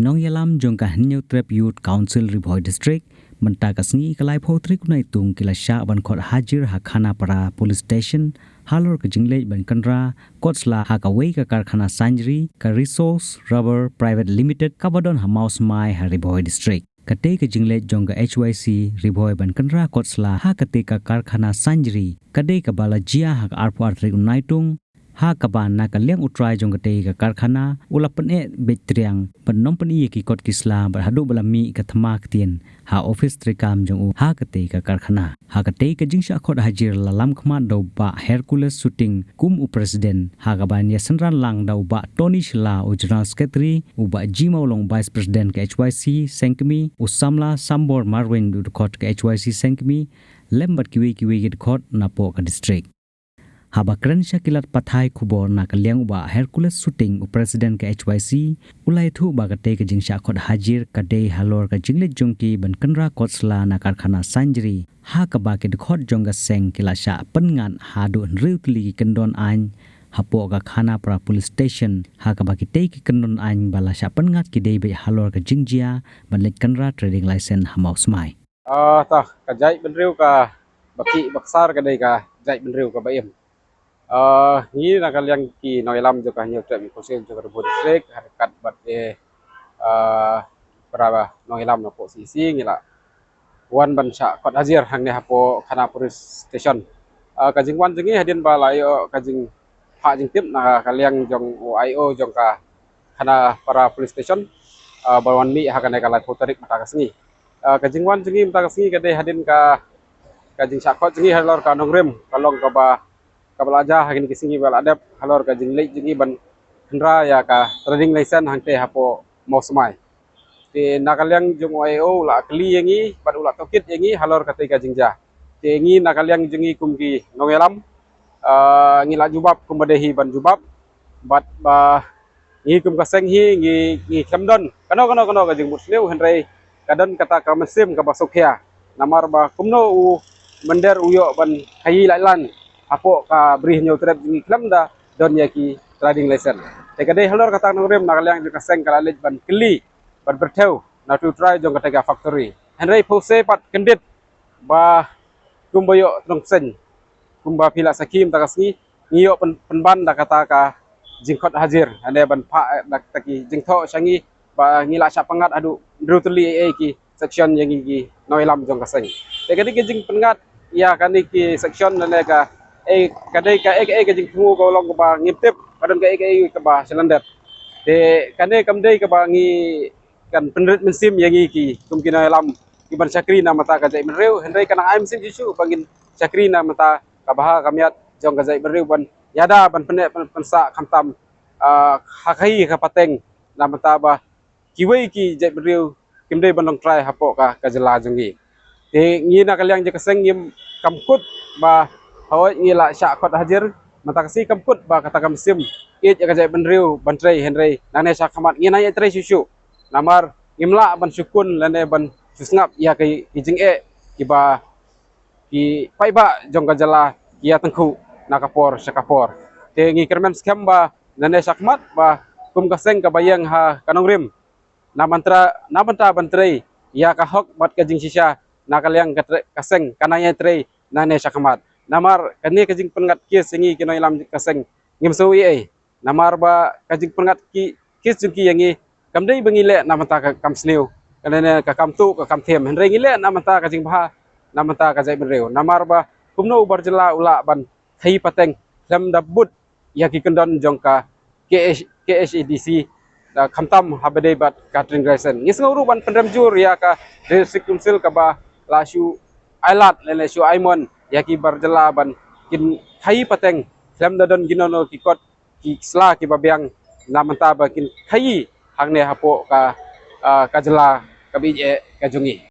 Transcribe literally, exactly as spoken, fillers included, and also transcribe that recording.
Nongïalam jong ka Hynñiewtrep Youth Council Ri Bhoi District, mynta ka sngi ka laiphew tarik u Naitung ki la shah ban khot hajir ha Khanapara Police Station halor ka jingleit ban kynra kot sla ha kawei ka karkhana sanjri ka Resource Rubber Private Limited kaba don ha Mawsmai ha Ri Bhoi District. Katei ka jingleit jong ka H Y C Ri Bhoi ban kynra kot sla ha katei ka karkhana sanjri ka dei kaba la jia ha ka arphew ar tarik u Naitung, ha kaba na ka liang u trai jong katei ka karkhana u la pyneh beit triang ban ym pyni ïa ki kot ki sla bad haduh ba la mih ka thma ktien ha office treikam jong u ha katei ka karkhana. Ha katei ka jingshah khot hajir la lam khmat da u Bah Hercules Suting kum u president, ha kaba ïasynran lang da u Bah Tony Shylla u general secretary, u Bah G Mawlong vice president ka H Y C Sengkmie, u samla Sambor Marwein u dkhot ka H Y C Sengkmie, lem bad kiwei kiwei ki dkhot napoh ka district. Haba kren sha ki lad pathai khubor na ka liang u Bah Hercules Suting u president ka H Y C, u la ïathuh ba katei ka jingshah khot hajir ka dei halor ka jingleit jong ki ban kynra kot sla na karkhana sanjri, ha kaba ki dkhot jong ka seng ki la shah pynngat haduh hynriew tylli ki kyndon aiñ hapoh ka Khanapara Police Station, ha kaba kitei ki kyndon aiñ ba la shah pynngat ki dei beit halor ka jingjia ban leit kynra trading license ha Mawsmai. Ah, ta ka jaitbynriew kaba khih ba ksar ka dei ka jaitbynriew kaba im. Ah, ngi na ka liang ki nongïalam jong ka Hynñiewtrep Youth Council jong ka Ri Bhoi District, ha ryngkat bad eh, ah, para nongïalam napoh C E C ngi la wan ban shah khot hajir hangne hapoh Khanapara Police Station. Ah, ka jingwan jong ngi hadien ba la ïoh ka jingphah jingtip na ka liang jong u I O jong ka Khanapara Police Station, ah, ba wan mih ha kane ka laiphew tarik mynta ka sngi. Ah, ka jingwan jong ngi mynta ka sngi ka dei hadien ka, ka jingshah khot jong ngi halor ka nongrim ka long kaba, kaba la jia ha kine ki sngi ba la dep halor ka jingleit jong ngi ban kynra ïa ka trading license hangtei hapoh Mawsmai. Te na ka liang jong u I O u la kylli ïa ngi bad u la tohkit ïa ngi halor katei ka jingjia. Te ngi na ka liang jong ngi kum ki nongïalam, ah, ngi la jubab kumba dei hi ban jubab bad ba ngi kum ka seng hi ngi, ngi khlem don kano kano kano ka jingmut sniew, hynrei ka don kata ka mynsiem kaba sngewkhia. Namar ba kumno u mynder u ïoh ban khaïi lait lan hapoh ka Ri Hynñiewtrep jong ngi khlem da don ïa ki trading license. Te ka dei halor kata ka nongrim na ka liang jong ka seng ka la leit ban kylli ban pyrthew na utu u trai jong kata ka factory. Hynrei phew se pat kyndit ba kumba ïoh tnong seng kumba phi la sakhi mynta ka sngi, ngi ïoh pyn-, pynban da kata ka jingkhot hajir, hynrei ban phah, eh, da kata ki jingthoh sha ngi ba ngi la shah pynngat haduh hynriew tylli ei ei ki section ïa ngi ki nongïalam jong ka seng. Te ka dei ka jingpynngat ïa kane ki section lane ka, eh, ka dei ka, eh, ka, eh, ka jingthmu ka long kaba ngim tip, ka don ka, eh, ka, eh, kaba shalyndet. Te kane kam dei kaba ngi kan pynrit mynsiem ïa ngi ki kum ki nongïalam ki ban shakri na bynta ka jaitbynriew, hynrei ka nang ai mynsiem shuh shuh ba ngin shakri na bynta ka bha ka miat jong ka jaitbynriew ban ïada ban pyneh pyn-, pynsah khamtam, ah, ha ka hi ka pateng na bynta ba kiwei ki jaitbynriew kim dei ban long trai hapoh ka, ka jylla jong ngi. Te ngi na ka liang jong ka seng ngim, kam kut ba hooid ngi la shah khot hajir mynta ka sngi, kam kut ba kata ka mynsiem ïeit ïa ka jaitbynriew ban trei, hynrei nangne shakhmat ngin nang ïatrei shuh shuh. Namar ngim lah ban shu kun lane ban shu sngap ïa ki, ki jingeh kiba ki paidbah jong ka jylla ki ïa tyngkhuh na ka por sha ka por. Te ngi kyrmen skhem ba nangne shakhmat ba kum ka seng kaba ïeng ha ka nongrim na bynta, na bynta ban trei ïa ka hok bad ka jingshisha na ka liang ka tre-, ka seng kan nang ïatrei nangne shakhmat. Namar kane ka jingpynngat kes ïa ngi ki nongïalam ka seng ngim sngew ei ei. Namar ba ka jingpynngat ki, kes jong ki ïa ngi kam dei ba ngi leh na bynta ka kam sniew, ka ne, ne, ka kam tuh, ka kam them, hynrei ngi leh na bynta ka jingbha na bynta ka jaitbynriew. Namar ba kumno u bar jylla u lah ban khaïi pateng khlem da bud ïa ki kyndon jong ka K H, K H A D C, da khamtam haba dei bad ka trading license. Ngi sngew ruh ban pynrem jur ïa ka District Council kaba la shu ai lad lane shu ai mon ïa ki bar jylla ban kin khaïi pateng khlem da don kino kino ki kot ki sla kiba biang na bynta ba kin khaïi hangne hapoh ka, ah, ka jylla kaba ïeit ka jong ngi.